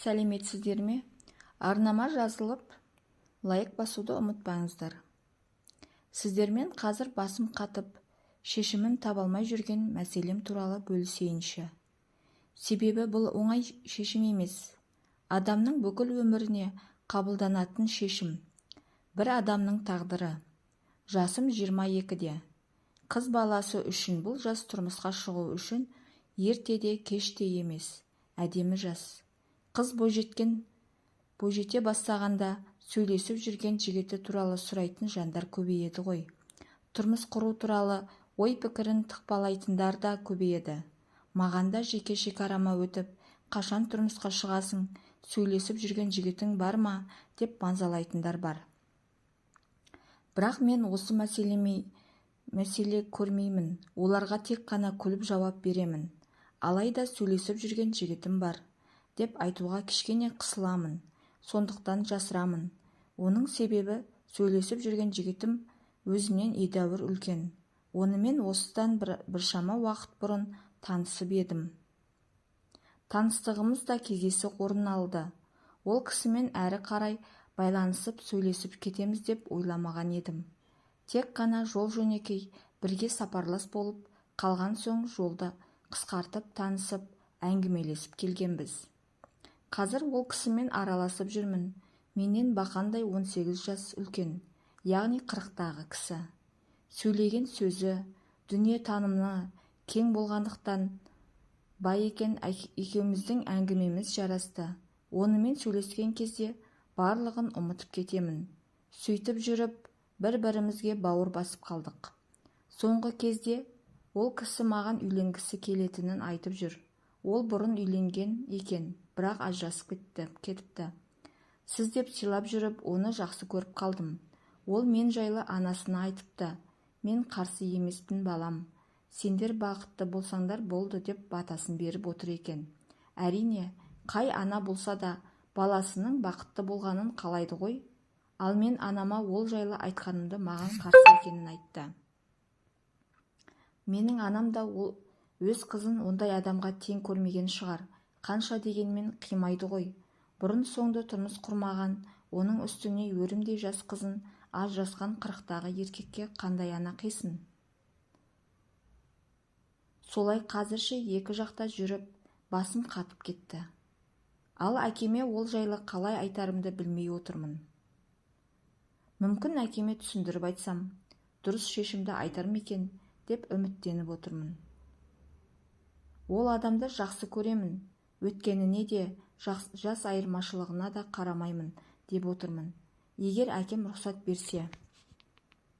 Сәлеметсіздер ме? Арнама жазылып, лайк басуды ұмытпаңыздар. Сіздермен қазір басым қатып, шешімін таба алмай жүрген мәселем туралы бөлісейінші. Себебі бұл оңай шешім емес. Адамның бүкіл өміріне қабылданатын шешім. Бір адамның тағдыры. Жасым 22-де. Қыз баласы үшін бұл жас тұрмысқа шығу үшін ерте де, кеш те емес. Әдемі жас. Қыз бойжете бастағанда сөйлесіп жүрген жігіті туралы сұрайтын жандар көбейеді ғой. Тұрмыс құру туралы ой-пікірін тықпалайтындар да көбейеді. Маған да жеке шекарама өтіп, қашан тұрмысқа шығасың, сөйлесіп жүрген жігітің бар ма деп мазалайтындар бар. Бірақ мен осы мәселе көрмеймін, оларға тек қана күліп жауап беремін. Алайда сөйлесіп жүрген жігітім бар деп айтуға кішкене қысыламын, сондықтан жасырамын. Оның себебі сөйлесіп жүрген жігітім өзімнен едәуір үлкен. Онымен осыдан біршама уақыт бұрын танысып едім. Таныстығымыз да кездейсоқ орын алды. Ол кісімен әрі қарай байланысып, сөйлесіп кетеміз деп ойламаған едім. Тек қана жол-жөнекей бірге сапарлас болып қалған соң жолды қысқартып танысып, әңгімелесіп келгенбіз. Қазір ол кісімен араласып жүрмін. Менен бақандай 18 жас үлкен, яғни 40-тағы кісі. Сөйлеген сөзі, дүние танымы кең болғандықтан бай екен, екеуміздің әңгімеміз жарасты. Онымен сөйлескен кезде барлығын ұмытып кетемін. Сөйтіп жүріп, бір-бірімізге бауыр басып қалдық. Соңғы кезде ол кісі маған үйленгісі келетінін айтып жүр. Ол бұрын үйленген екен, бірақ ажырасып кетіпті. Сіз деп сыйлап жүріп, оны жақсы көріп қалдым. Ол мен жайлы анасына айтыпты. Мен қарсы емеспін, балам. Сендер бақытты болсаңдар болды деп батасын беріп отыр екен. Әрине, қай ана болса да баласының бақытты болғанын қалайды ғой. Ал мен анама ол жайлы айтқанымды маған қарсы екенін айтты. Менің анам да ол өз қызын ондай адамға тең көрмеген шығар. Қанша дегенмен қимайды ғой. Бұрын соңды тұрмыс құрмаған, оның үстіне өрімдей жас қызын ажырасқан 40-тағы еркекке қандай ана қисын? Солай қазірше екі жақта жүріп, басым қатып кетті. Ал әкеме ол жайлы қалай айтарымды білмей отырмын. Мүмкін әкеме түсіндіріп айтсам, дұрыс шешімді айтар ма екен деп үміттеніп отырмын. Ол адамды жақсы көремін, өткеніне де, жас айырмашылығына да қарамаймын деп отырмын. Егер әкем рұқсат берсе.